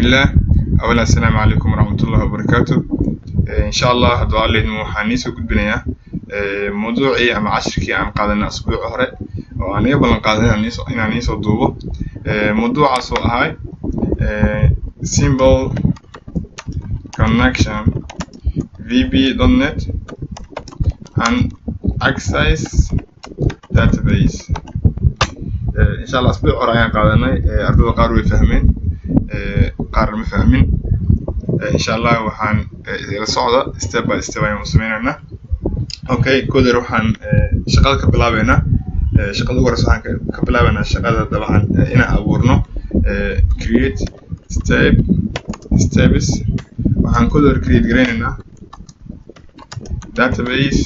Bismillah, awala assalaamu calaykum waraxmatullahi wabarakaatu. Insha Allah hadduu Alla idmo, waxaan iisoo gudbinayaa mawduucii ama cashirkii aan qaadanay asbuuci hore oo aan iga ballan qaaday inaan iisoo duubo, mawduucaas oo ahay simple connection VB.NET and Access database. Insha Allah asbuuc hore ayaan qaadanay. Ardada qaar way fahmeen, qaarna ma fahmin. Insha Allah waxaan ila socda, step by step ayaan u sameynaynaa. Okay, koder waxaan shaqada ka bilaabeynaa. Shaqada ugu horeysa waxaan ka bilaabeynaa shaqada dabcan inaan abuurno create step steps. Waxaan koder create gareynaynaa database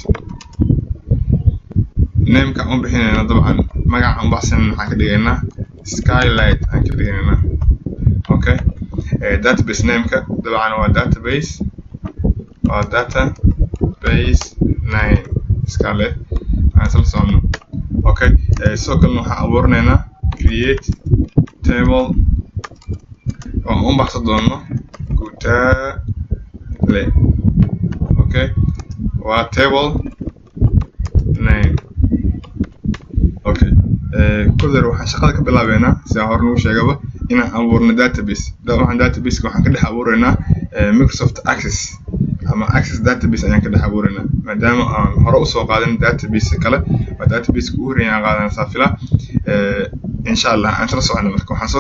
nameka aan u bixinayna. Dabcan magaca aan u baxsanayna waxaan ka dhigaynaa Skylight aan ka dhigaynaa. Okay, database nameka dabcan waa database, waa database name Skylight aan isla socono. Okay, sidoo kalena waxaan abuuranaynaa create table oo aan u baxsan doono Gutaale. Okay, waa table name. Okay, koder waxaan shaqada ka bilaabeynaa, sidaan hore nagu sheegaba, inaan abuurno database. Dabcan databaseka waxaan ka dhex abuureynaa Microsoft Access ama Access database ayaan ka dhex abuureynaa, maadaama aan hore usoo qaadan database kale. Waa databaseka ugu horreeya aan qaadana saafila. Insha Allah aan isla socono. Marka waxaan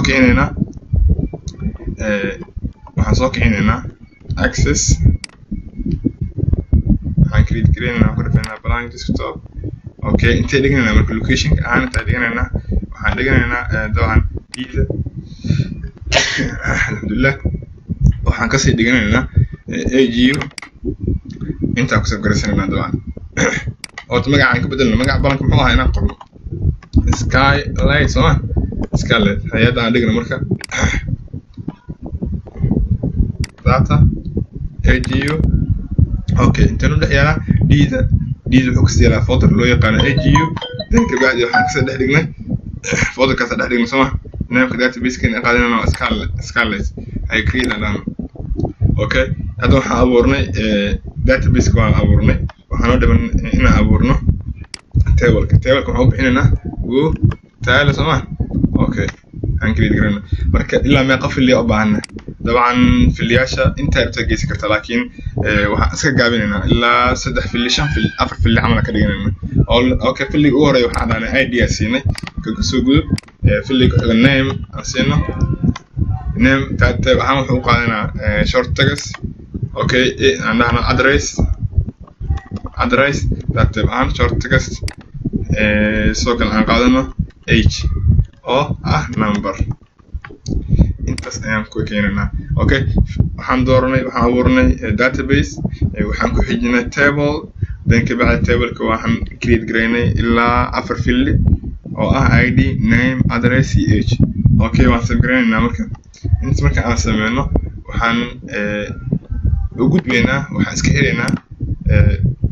soo kicinaynaa Access. Waxaan create gareynaynaa, ku dhafeynaa blank desktop. Okay, intee dhiganaynaa marka? Locationka ahaan intaa dhiganaynaa, waxaan dhiganaynaa dabcan pizza, alxamdulilah. Waxaan kasii dhiganaynaa AGU, intaan kusoo garaysanaynaa. Dabcan horta magacaan ka bedelno. Magaca balanka muxuu ahaa inaan qorno? Skylight, sooma? Skylight hay-adda aan dhigno. Marka data AGU. Okay, intaan u dhex yaalaa D-da. D-da wuxuu kasii yaalaa folder loo yaqaano AGU. Dan kabacdi waxaan kasii dhex dhignay folderkaas dhex dhignay, sooma? Nameka database-kan aan qaadanayna waa Skylight. Hay, create aan dhahno. Okay, hadda waxaan abuurnay database-ka, waan abuurnay. Waxaan noo dhiman inaan abuurno tableka. Tableka waxaan u bixinaynaa Gutaale, sooma? Okay, aan create garayna. Marka ilaa meeqa field u baahana? Dabcan fieldiyaasha intaa rabtaa geysan kartaa, laakiin waxaan iska gaabinaynaa ilaa saddex field, shan field, afar field camal ka dhiganayna. Okay, fieldiga ugu horeeya waxaan dhahnay ID aan siinay. Ka kasoo gudub, fieldiga ku xiga name aan siino. Name type ahaan wuxuu u qaadanaa short text. Okay, aan dhahno address. Address type ahaan short text. Sidoo kale aan qaadano age oo ah number. Intaas ayaan ku keenaynaa. Okay, waxaan dooranay, waxaan abuurnay database, waxaan ku xijinay table. Then kabacdi tableka waxaan create garaynay ilaa afar field oo ah ID, name, address iyo age. Okay, waan save garaynaynaa. Marka intaas marka aan sameyno, waxaan u gudbaynaa, waxaan iska xiraynaa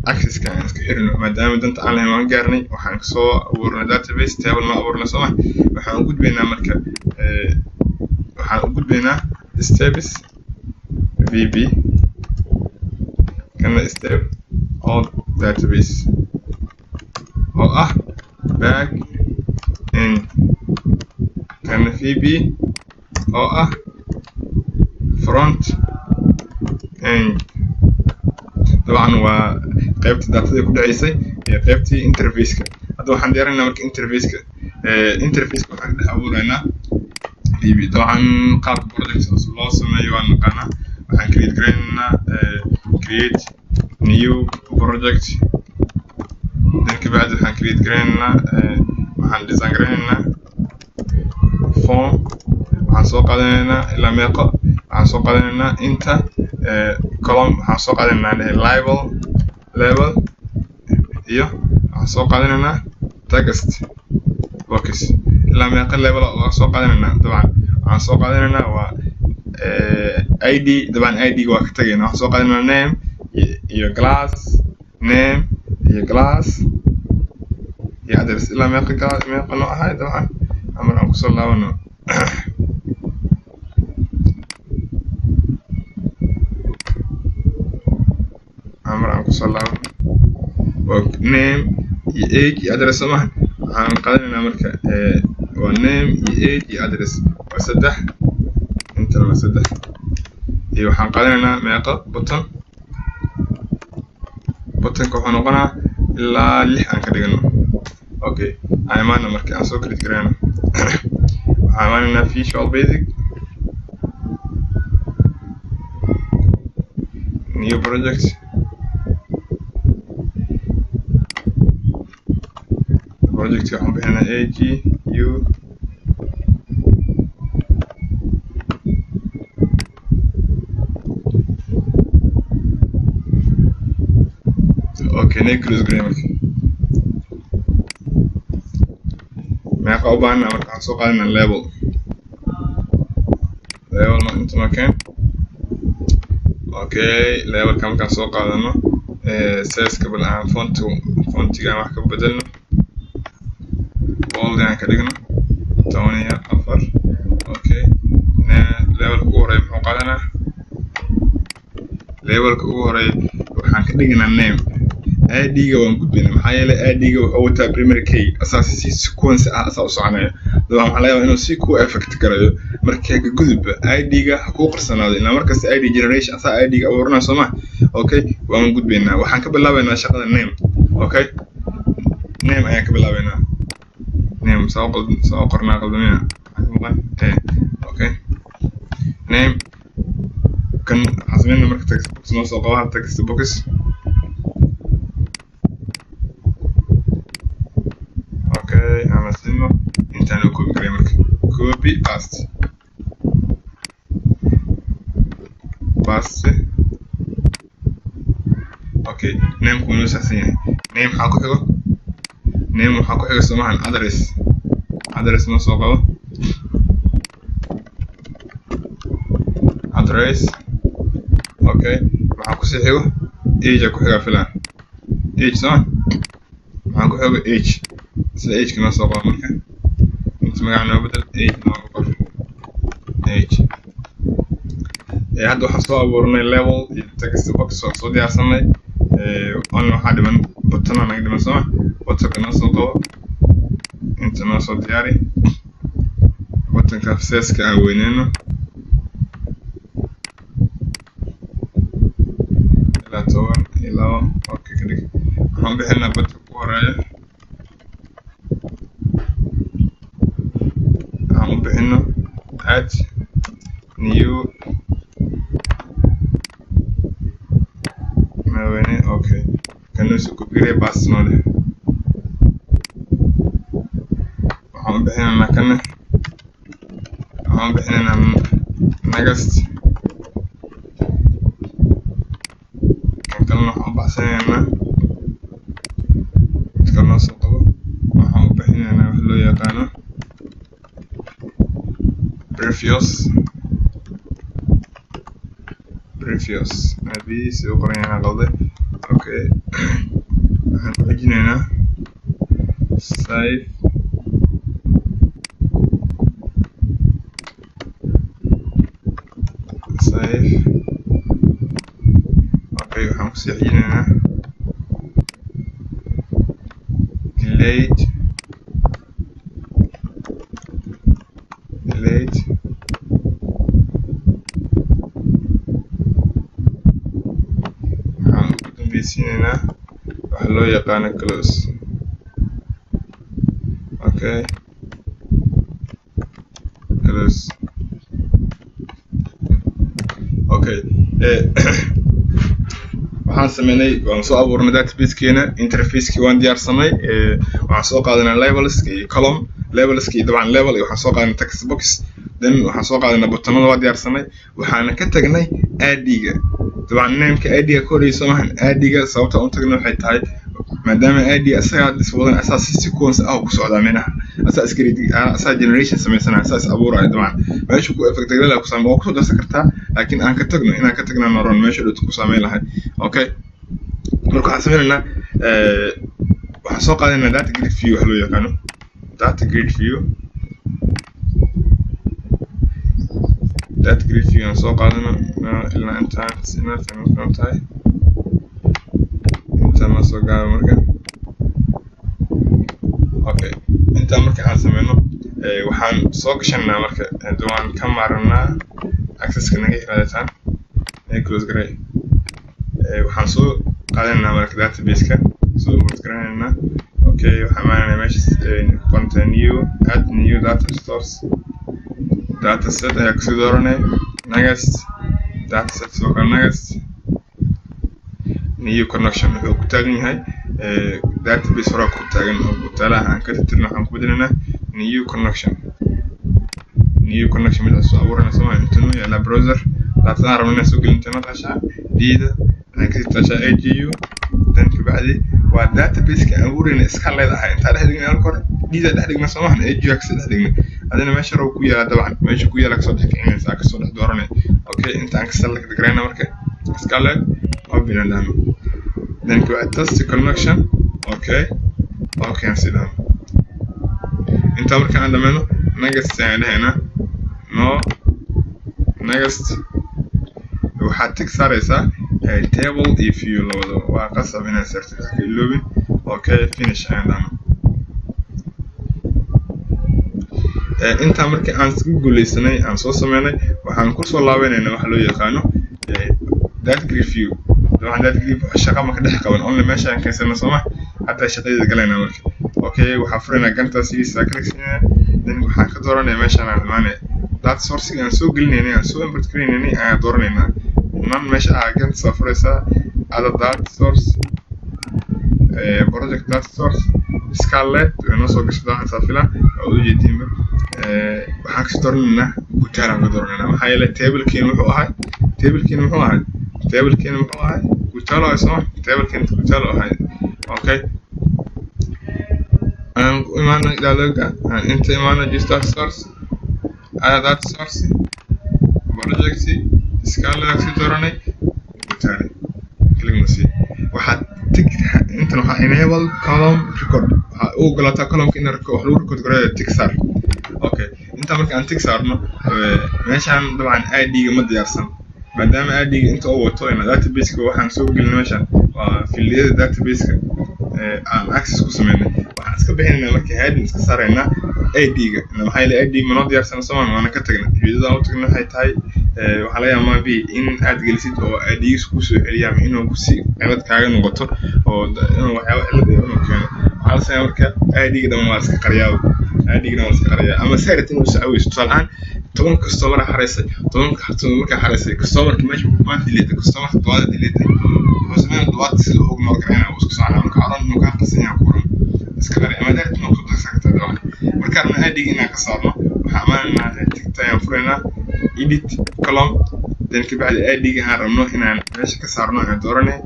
Accesska. Aan iska xirino, maadaama danta aan lahayn waan gaarnay. Waxaan kasoo abuurnay database, table noo abuurnay, sooma? Waxaan u gudbaynaa marka, waxaan u gudbaynaa steps VB, kana step all database oo ah back end, kana VB oo ah front end. Dabcan waa qaybta datadii ku dhaceysay iyo qaybtii interfaceka. Hadda waxaan diyaarinaynaa marka interfaceka. Interfaceka waxaan ka dhex abuuraynaa VB. Dabcan qaabka project cusub loo sameeyo waan naqaanaa. Waxaan create garaynaynaa create new project. Then kabacdi waxaan create garaynaynaa, waxaan design garaynaynaa form. Waxaan soo qaadanaynaa ilaa meeqo? Waxaan soo qaadanaynaa inta column. Waxaan soo qaadanaynaa label, label iyo waxaan soo qaadanaynaa text box. Ilaa meeqa label waan soo qaadanaynaa? Dabcan waxaan soo qaadanaynaa waa ID. Dabcan ID waa ka tagaynaa. Waxaan soo qaadanaynaa name iyo class, name iyo class iyo address. Ilaa meeqa meeqa noo ahay? Dabcan amar aan kusoo laabano. Kusoo laabano waa name iyo age iyo address soo maahan. Waxaan qaadanaynaa marka waa name iyo age iyo address, waa saddex, intana waa saddex. Iyo waxaan qaadanaynaa meeqa button? Buttonka wuxuu noqonaa ilaa lix aan ka dhigano. Okay, aan imaana marka aan soo create garayno. Waxaan imaanaynaa Visual Basic, new project. Project waxaan bixinaa A G U Okay, nee close garay. Marka meeqa u baahanaa? Marka waxaan soo qaadanaa label. Label ma inta makeen. Okay, labelka markaan soo qaadano, size-ka bal aan font, fontiga aan wax ka bedelno, bold aan ka dhigno, 14. Okay, labelka ugu horeeya muxuu qaadanaa? Labelka ugu horeeya waxaan ka dhiganaa name. ID-ga waan gudbaynaa, maxaa yeelay ID-ga wuxuu wataa primary key, asaa si sequence ah asaa u soconaya. Dabcan waxaa laga yaabaa inuu si ku effect garayo. Marka ka gudubba ID-ga ha kuu qarsanaado ilaa markasta ID generation asaa ID-ga abuuranaya soo ma? Okay, waan gudbaynaa. Waxaan ka bilaabaynaa shaqada name. Okay, name ayaan ka bilaabaynaa. Name soo qald soo qornaa qaldamina maqan. Okay, name kan waxaan sameynaa marka text box noo soo qabo, hal text box. Okay, aan siino intaan u copy garay. Marka copy, paste, paste. Okay, name-ku inuu saxsan yahay. Name maxaa ku xigo? Name waxaa ku xigo somahan address. Address noo soo qabo, address. Okay, maxaa kusii xigo? Age ku xigaa filan, age soma? Maxaa ku xigo? Age. Sida age-ka noo soo qabo. Marka inta magaca noo bedel, age nooga qor, age. Hadda waxaan soo abuurnay level iyo text box, oo soo diyaarsanay. Only waxaa dhiman button naga dhiman sooma? Buttonka noo soo qabo, inta noo soo diyaari. Buttonka size-ka aan weyneyno ilaa 12. Okay, ka dhig. Waxaan bixinaa buttonka ugu horeeya, waxaan u bixino add new mawene. Okay, kanoo soo kobiraya, paste noo leh. Waxaan u bixinaynaa kana, waxaan u bixinaynaa next. Kan kalena waxaan u baxsanaynaa, mid kale noo soo qabo, waxaan u bixinaynaa wax loo yaqaano previous. Previous maybe si u qoran yahay qalday. Okay, waxaan ku xijinaynaa save. Save. Okay, waxaan kusii xijinaynaa delete. Delete. Waxaan ugu dambeysiinaynaa waxa loo yaqaano close. Okay, close. Okay, waxaan sameynay, waan soo abuurnay databasekeena, interfacekii waan diyaarsanay. Waxaan soo qaadanay labelska iyo column labelska iyo dabcan label, iyo waxaan soo qaadanay text box, then waxaan soo qaadanay buttonada, waa diyaarsanay. Waxaana ka tagnay ID-ga, dabcan nameka ID-ga ka horreeyay soo maahan? ID-ga sababta u tagnay waxay tahay maadaama ID asagaa iswadan, asaa si sequence ah ku socdaa minaha, asaa iska asaa generation sameysanaya, asaa is abuuraya. Dabcan meesha ku effect gareeya ku saameyn waa kusoo darsan kartaa, laakiin aan ka tagno, inaan ka tagna noron meesha dhowta ku saameyn lahay. Okay, marka waxaan sameynaynaa, waxaan soo qaadanaynaa data grid view, wax loo yaqaano data grid view. Data grid view aan soo qaadano ilaa intaan sina filan tahay. Intaan noo soo gaaba marka. Okay, intaan marka aan sameyno, waxaan soo gashanaa marka waan ka maaranaa accesska naga xiraadataan close garay. Waxaan soo qaadanaynaa marka database-ka soo import garanaynaa. Okay, waxaan imaanaynaa meesha ku new, add new data source, data set ayaa kusii dooranay, next, data set sidoo kale, next, new connection. Wuxuu ku taagan yahay database horaa ku taagan oo gutaalaha aan ka tirtirno. Waxaan ku bedelanaa new connection, new connection mid cusub abuurana soo inta noo yaalaa browser datadan rabno inaan soo gelin. Inta noo taashaa D-da, waxaan kasii taashaa AGU, dan kabacdi waa database-ka aan abuurayna iska leedahay. Intaa dhex dhignay marka hore D-da dhex dhigna soo maahan, AGU kasii dhex dhignay. Adina meesha rabo ku yaala, dabcan meesha ku yaala kasoo dhex kicinaysaa, kasoo dhex dooranay. Okay, inta aan ka select garayna marka iska leed, open aan dhahno, then kabacdi test connection. Okay, aan sii dhahno. Intaa marka aan dhameyno, next ayaan dhahaynaa. No, next. Waxaad tick saaraysaa table iyo view labadaba, waa qasab inaad saartid, wax ka iloobin. Okay, finish ayaan dhahno. Intaa markii aan ku guuleysanay, aan soo sameynay, waxaan kusoo laabanayna waxa loo yaqaano data grid view. Dabcan data grid shaqa ma ka dhex qaban, only meesha aan kaysana sooma, hadda shaqadeeda galaynaa marka. Okay, waxaan furaynaa ganta sidiisa, click siinaya, then waxaan ka dooranaya meeshaan aan imaanaya data source-ga aan soo gelinaynay, aan soo import garanaynay ayaan dooranaynaa. Nan meesha aa ganta soo furaysaa, other data source, project data source, scarlet way noo soo gashay dabcan, saa fila waad ujeediinba. Waxaan kasii dooranaynaa gutaan aan ka dooranaynaa, maxaa yeelay tablekeena wuxuu ahay, tablekeena muxuu ahay, tablekeena muxuu ahay? Gutaalo ahay sooma, tablekeena gutaalo ahay. Okay, aan ku imaano dialoga, aan inta imaano just data source, other data source, project, scarlet aan kasii dooranay gutaale, click na sii. Waxaad tick intan waxaa enable column record, waxaa u ogolaataa columnka in wax lagu record gareeyo, tick saar. Okay, intaa marka aan tick saarno, meeshaan dabcan ID-ga ma diyaarsan, maadaama ID-ga inta uu wato ina database-ka waxaan soo gelinay meeshaan waa fieldiyada database-ka aan access ku sameynay. Waxaan iska bixinaynaa marka heading, iska saaraynaa ID-ga, maxaa yeelay ID ma noo diyaarsana soomaan, waana ka tagnay. Ujeedada aan u tagnay waxay tahay waxaa laga yaabaa maybe in aad gelisid oo ID-giisa kusoo celiya ama inuu si cilad kaaga noqoto oo inuu waxyaabo cilad inuu keeno. Waxaa la sameeyaa marka ID-ga dhan waa iska qariyaaba, ID-ga dhan waa iska qariyaa, ama saarat inuu sacaweyso. Tusaale ahaan 10 customer xareysay, 10 customer markaa xareysay, customerka meesha waa dileetay, customerka todobaad dileetay, wuxuu sameynaya todobaad sida uu ignore gareynaya, uu iska soconaya. Marka oran inuu kaa qasan yahay kuran iska qari ama direct inuu ku darsan kartaa dabcan. Markaan rabno ID-ga inaan ka saarno, waxaan amaanaynaa tickta ayaan furaynaa, edit column, then kabacdi ID-ga aan rabno inaan meesha ka saarno ayaan dooranay,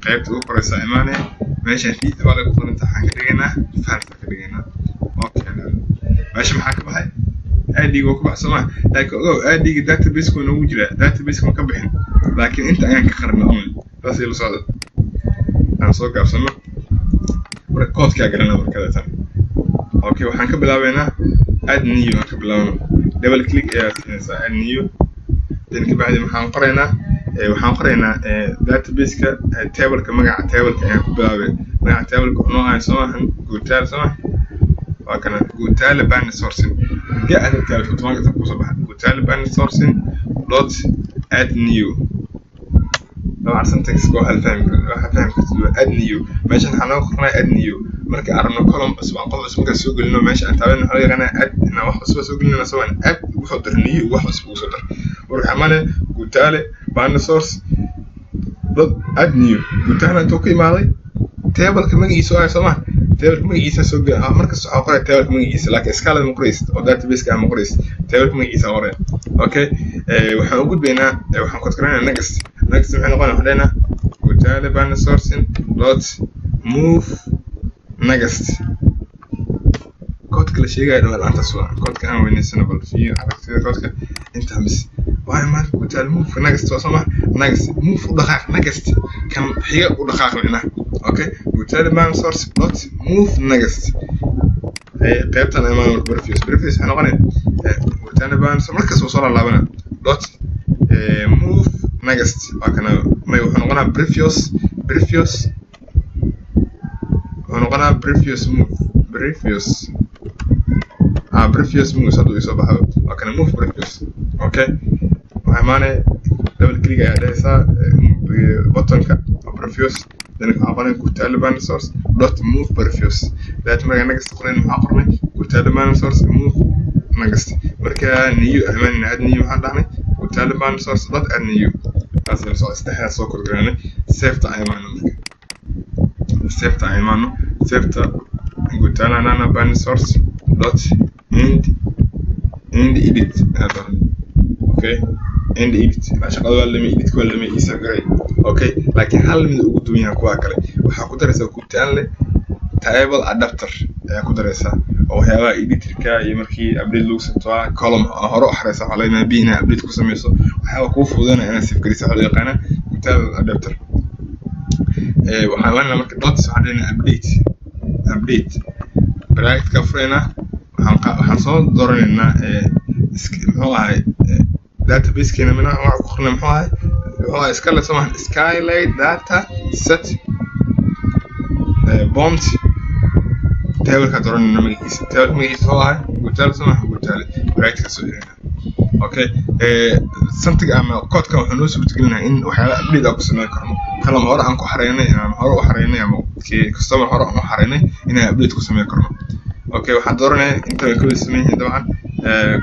qaybta ugu koreysa imaanay, meeshaan feed baa lagu qoranta, waxaan ka dhigaynaa false ka dhigaynaa. Okay, meesha maxaa ka baxay? ID-ga waa ku bax sooma, laakiin ogow ID-ga database-ka waa noogu jiraa, database-ka ma ka bixin, laakiin inta ayaan ka qarnay only. Saas la socda. Aan soo gaabsano marka, koodkaa galana marka tan. Okay, waxaan ka bilaabeynaa add new aan ka bilaabno. Double click ayaa siinaysaa add new, then kabacdi maxaan qoraynaa? Waxaan qoraynaa database-ka tableka, magaca tableka ayaan ku bilaabay. Magaca tableka wuxuu noo ahay soo maahan guutaal, soo maha? Waa kana guutaale band sourcing ga aad automatic kusoo baxa guutaale band sourcing dot add new. Dabcan syntax waa fahmi, waxa fahmi kartid waa add new. Meeshan waxaa nooga qornay add new. Marka aan rabno column cusub aan qof cusub markaan soo gelino, meesha aan taaban waxaa loo yaqaanaa add, inaan wax cusub soo gelinayna soo add ugu soo dar, new wax cusub ugu soo dar. Marka waxaa imaanaya guutaale band source dot add new. Guutaale intuu ka imaaday tableka magaciisa oo soo ma, tableka magaciisa soo gel. Markasta waxaa qoraya tableka magaciisa, laakiin scalada ma qoraysid oo database-ka ma qoraysid, tableka magaciisa qoraya. Okay, waxaan u gudbaynaa, waxaan code garaynaynaa next. Next maxay noqonaya? Waxaan dhahaynaa guutaale band sourcing dot move next. Koodka la sheegayo dhawaan laantaas waa koodka aan weynaysano. Bal fiir aragtida koodka intaa mis waa maanta guutaale move next waa soo ma, next move u dhaqaaq, next kan xiga u dhaqaaq micnaha. Okay, guutaale band source dot move next. Qaybtan imaan marka previous, previous waxay noqonaya guutaale band markas wuu soo laalaabana dot move next. Waa kana may wuxuu noqonaa previous, previous. Wuxuu noqonaa previous move, previous, ah, previous moves. Hadduu isoo baxo, waa kana, move previous. Okay, waxaa imaanaya double click ayaa dhehaysaa buttonka previous. Then waxaa qoray Gutaale binary source dot move previous. That markaa next qorayn, maxaa qornay? Gutaale binary source move next. Marka new imaanayna, add new, waxaan dhahnay Gutaale binary source dot add new. Taas la socda, saddexdaas soo kordhinay. Saveta aan imaano marka, saveta aan imaano, saveta Gutaale anana binary source dot end edit ayaa dooranay. Okay, end edit, shaqada waa lamay, editka waa lamay, ii save garay. Okay, laakiin hal mid ugu duwan yahay kuwa kale, waxaa ku daraysaa Gutaale table adapter ayaa ku daraysaa, oo waxyaabaha editorka iyo markii update lagu sabto column hore u xareysa, waxaa laga yaabaa inaad update ku sameyso. Waxyaaba kuu fududeynaya inaad save garaysa waxaa loo yaqaanaa Gutaale adapter. Waxaan leenahay marka dot, waxaan leenahay update, update bracketka furaynaa. Waxaan soo dooranaynaa, muxuu ahay databasekeena mina waxa ku qornay? Muxuu ahay? Skylight, soo maha? Skylight data set bond tableka dooranayna magaciisa. Tableka magaciisa muxuu ahay? Gutaale, soo maha? Gutaale, bracketka soo xirayna. Okay, santiga ama koodkan wuxuu noo suurtagelinayaa in waxyaaba update aan ku sameyn karno column hore aan ku xareynay ama hore u xareynay ama kii customer hore aan u xareynay, inaan update ku sameyn karno. Okay, waxaan dooranaya inta way kala sameyn yihiin dabcan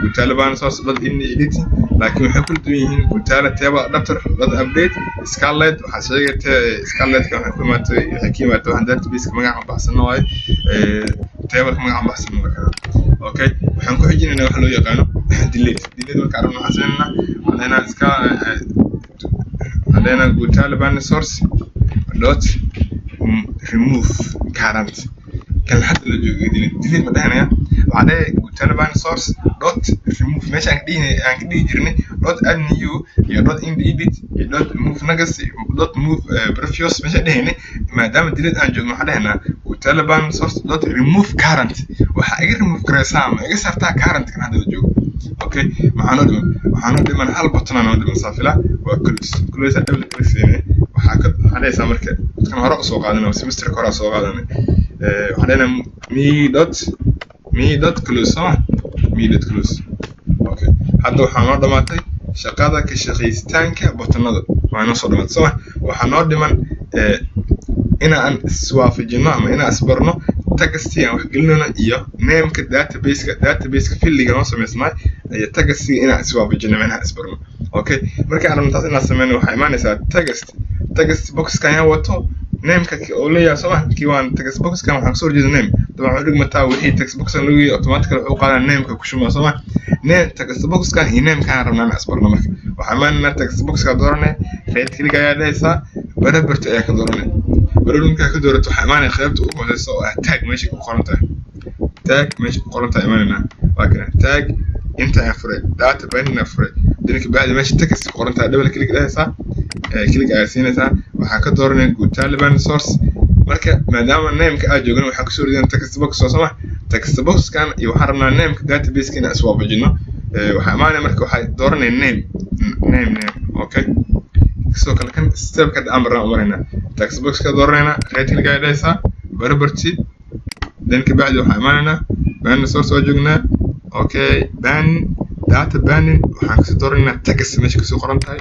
Gutaale binary source dot end editing, laakiin waxay kula duwan yihiin Gutaale table adapter dot update. Scarlet waxaa sheegay, Scarletka waxay ku imaatay, waxay ka imaatay waxaan databaseka magaca baxsano waaye, tableka magaca baxsano waa kana. Okay, waxaan ku xijinaynaa waxa loo yaqaano delete. Delete marka arabno, waxaan sameynaa, waxaan leenahay iska, waxaan leenahay Gutaale binary source dot remove current, kan hadda la joogo delete. Delete ma dhahanaya, waxaa dhahay Gutaale binary source dot remove. Meesha aan ka dhihi jirnay dot add new iyo dot end edit iyo dot move next, dot move previous meesha dhahaynay, maadaama delete aan joogno, waxaan dhahaynaa Gutaale binary source dot remove current. Waxaa iga remove karaysaa ama iga saartaa current, kan hadda la joogo. Okay, maxaa noo dhiman? Waxaa noo dhiman hal button aa noo dhiman, saafila, waa close. Close aa double click siinay. Waxaa dhahaysaa marka kan hore usoo qaadanay, semesterka hore soo qaadanay, waxaan dhahaynaa me dot close, soma? Me dot close. Okay, hadda waxaa noo dhamaatay shaqada ka shaqaysitaanka buttonada, waa inoo soo dhamaatay, soma? Waxaa noo dhiman inaan iswaafajino ama inaan isbarno textii aan wax gelinayno iyo nameka databaseka, databaseka fieldiga noo samaysnaa iyo textiga inaan iswaafajino, macnaha isbarno. Okay, marka aan rabno taas inaan sameyno, waxaa imaanaysaa text boxkan yaa wato nameka oo leeyahay, soo ma? Kii waan text boxkan waxaan kasoo horjeeda name. Dabcan wuxuu dhigmataa wixii text boxkan lagu yahay, automatically wuxuu qaadaa nameka ku shubmaa, soo ma? Name text boxkan iyo namekan rabnaa inaan isbarno. Marka waxaa imaanaynaa text boxka dooranay, right click ayaa dhahaysaa, property ayaa ka dooranay. Property markaa ka doorato, waxaa imaanaya qaybta ugu hooseysa oo ah tag, meesha ku qoran tahay tag, meesha ku qoran tahay imaanaynaa. Waa kana tag, inta ayaan furay, data binding aan furay. Dina kabacdi meesha text ku qoran tahay double click dhahaysaa, click ayaa siinaysaa. Waxaa ka dooranaya Gutaale binary source. Marka maadaama nameka aad joogno, waxaa kusoo ridana text box, soo sama? Text boxkan iyo waxaan rabnaa nameka databaseka inaan iswaafajino. Waxaa imaanaya marka, waxaa dooranaya name, name, name. Okay, sidoo kale kan stepka hadda aan barnaa umaraynaa, text box ka dooranayna, right click ayaa dhahaysaa, property. Then kabacdi waxaa imaanaynaa binary source waa joognaa. Okay, ban data binding, waxaan kasoo dooranaynaa text meesha kasoo qoran tahay.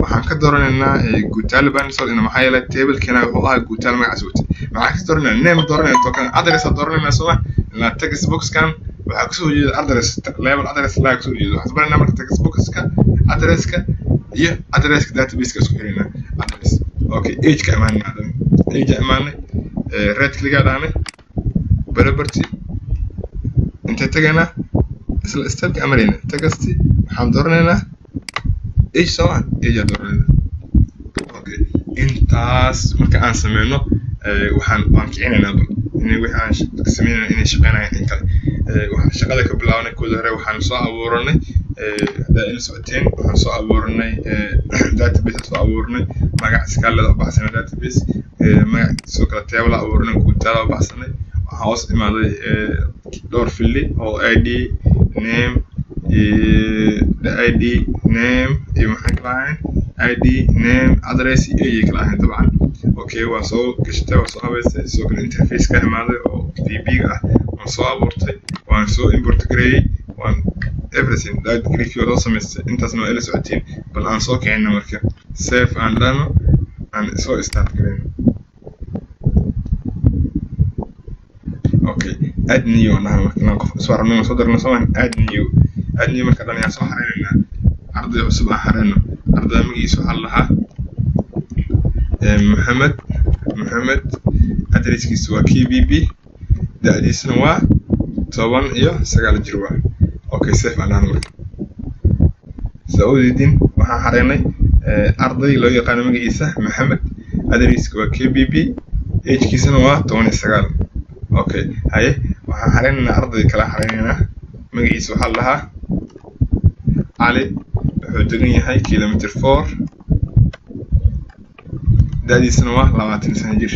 Waxaan ka dooranaynaa Gutaale binary source ina, maxaa yeelay tablekeena wuxuu ahaa Gutaale magacaas watay. Maxaan kasoo dooranayna? Name dooranayna, token address aan dooranayna, sooma? Ilaa text boxkan waxaa kasoo jeeda address, label address laa kasoo jeedo. Waxaan baranaynaa marka text boxka addresska iyo addresska databaseka isku xiraynaa address. Okay, age ka imaanay, haddana age imaanay, right click aa dhahnay, property, intee tagaynaa? Isla stepka amarayna, text waxaan dooranaynaa age, sooma? Age aan dooranaynaa. Okay, intaas marka aan sameyno, waxaan waan kicinaynaa bal inay wixii aan sameynayna inay shaqeynayaan in kale. Waxaan shaqada ka bilaabnay kooda hore, waxaan soo abuuranay, haddaa ila socoteen, waxaan soo abuuranay database, soo abuuranay magac iskaalada u baxsanay database magac, sidoo kale table abuuranay Guutaala u baxsanay. Waxaa hoos imaaday dhowr field oo ID, name, id, name iyo maxay kala ahayn. ID, name, address iyo ay kala ahayn dabcan. Okay, waan soo gashtay, waan soo habaystay. Sidoo kale interface ka imaaday oo VB ga ah waan soo abuurtay, waan soo import gareeyey, waan everything data grid view soo samaystay. Intaasna waa ila socotiin. Bal aan soo kicino marka, save aan dhahno, aan soo start gareyno. Okay, add new aan dhahno marka, inaan qof soo rabno soo darno soo add new, add new marka dhan ayaan soo xareynaynaa. Arday cusub aan xareyno. Ardayda magaciisa waxaa la dhahaa Maxamed. Maxamed adreskiisa waa KBB, da'diisana waa 19 jir waa. Okay, save aan dhahno marka. Saa u diidin, waxaan xareynay arday loo yaqaano magaciisa Maxamed, adreska waa KBB, agekiisana waa 19. Okay, haye, waxaan xareynaynaa arday kala xareynaynaa. Magaciisa waxaa la dhahaa Cali, wuxuu degan yahay kilometer 4, da'diisana waa 20 sano jir.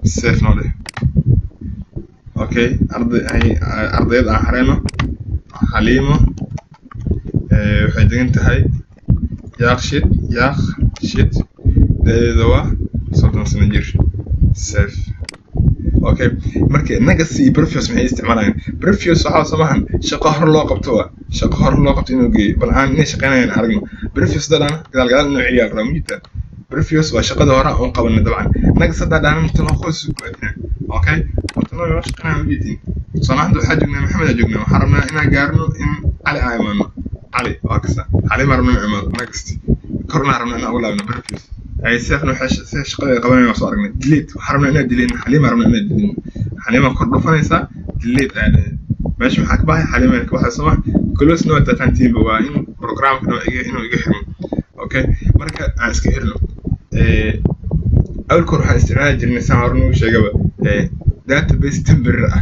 Save noo dheh. Okay, arday ardayad aan xareyno, Xaliimo, waxay degan tahay Yaaqshid, Yaaqshid, da'deeda waa 30 sano jir. Save. Okay, marka legacy iyo previous maxay isticmaalayaan? Previous waxaa samahan shaqo hor loo qabto, waa shaqo hor loo qabto inuu geeyo. Bal aan inay shaqeynayaan aragno. Previous dadana gadaal gadaal inuu celiyaa la rabaa mujita. Previous waa shaqada hore aan qabanay dabcan. Legacy hadda dhahna tan hoos ku aadina. Okay, tan loo shaqeynaya mujitin. Soo hadda waxaa joognaa Maxamed aa joognaa, waxaan rabnaa inaan gaarno in Cali aan imaano. Cali waa kasta, Cali ma rabnaa imaano next, korna rabnaa inaan ugu laabno previous. Ay seefna waxay shaqada qabanayaan waa soo aragnay. Delete waxaan rabnaa inaan delete Xaliima, rabnaa inaan delete Xaliima, kor dhufanaysaa delete ayaa dhahay. Meesha maxaa ka baxay? Xaliima ka baxay soo ma. Close na waa taqaantiinba, waa in programka dhan inuu iga xirmo. Okay, marka aan iska xirno. Awalka hore waxaan isticmaali jirnay, saan hore nagu sheegaba, database temporary ah.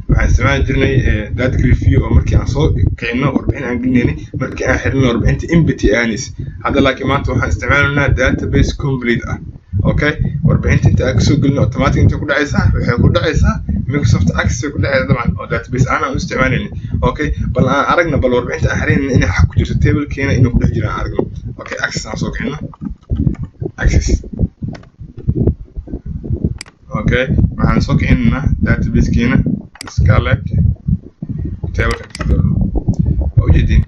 Waxaan isticmaali jirnay data grid view oo markii aan soo kicino warbixin aan gelinaynay, markii aan xirino warbixinta empty aanis. Hadda laakiin maanta waxaan isticmaalaynaa database complete ah. Okay, warbixinta inta aan kasoo gelino automatic inta ku dhacaysaa, waxay ku dhacaysaa Microsoft Access ay ku dhacaysaa dabcan, oo database aan u isticmaalayna. Okay, bal aan aragna, bal warbixinta aan xiraynayna inay xaq ku jirto tablekeena inuu ku dhex jiro aan aragno. Okay, Access aan soo kicino, Access. Okay, waxaan soo kicinaynaa databasekeena Scarlett tableka kasoo doorno. Waa ujeedin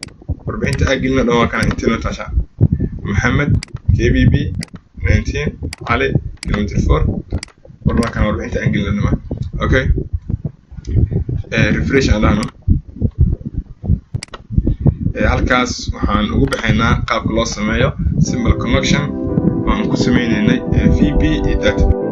warbixinta aan gelino dhan waa kana intii noo taashaa: Maxamed, KBB, 19, Cali, kilometer 4. War waa kana warbixinta aan gelino dhama. Okay, refresh aan dhahno. Halkaas waxaan ugu baxaynaa qaabka loo sameeyo simple connection oo aan ku sameynaynay VB iyo database.